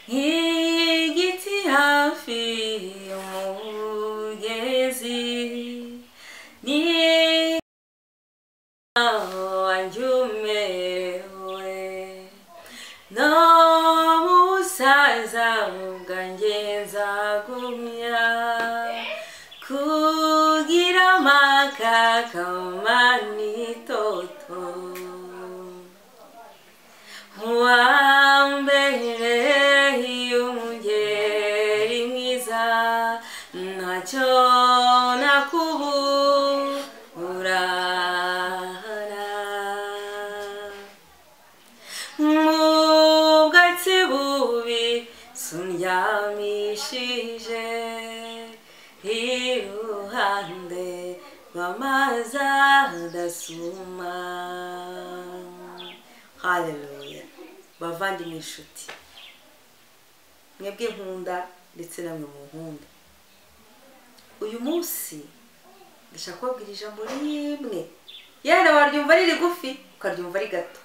Nk'igiti hafi y'umugezi, ni wanjye umerewe, no mu busaza bwanjye nzagumya kugira amakakama n'itoto. Wambereye umugeri mwiza, ntacyo nakuburana. Mu bwatsi bubi sundyamishije, iruhande rw'amazi adasuma. Haleluya. Bavandimwe, inshuti, mwebwe nkunda ndetse namwe mu nkunda, uyu munsi ndashaka kubabwira ijambo rimwe. Yenda waryumva ari rigufi, ukaryumva ari gato,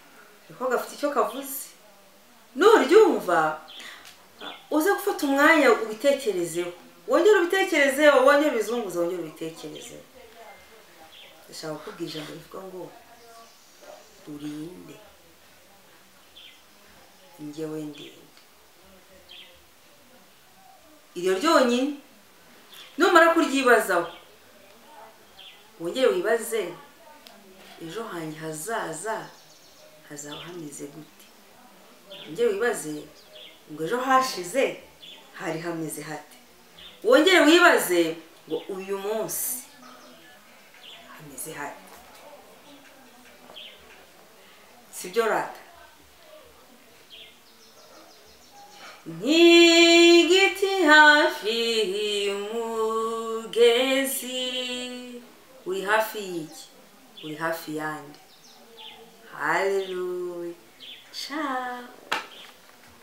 ariko gafite icyo kavuze. Nuryumva uze gufata umwanya ubitekerezeho, wongere ubitekerezeho, wongere ubizunguze, wongere ubitekerezeho. Ndashaka kukubwira ijambo rivuga ngo urinde. Njyewe ndinde. Iryo ryonyine numara kuryibazaho, wongere wibaze ejo hanjye hazaza hazaba hameze gute. Wongere wibaze ngo ejo hashize hari hameze hate. Wongere wibaze ngo uyu munsi hameze hate. Sibyo rata? Nk'igiti hafi y'umugezi. Uri hafi y'iki? Uri hafi yande? Haleluya. Ciao.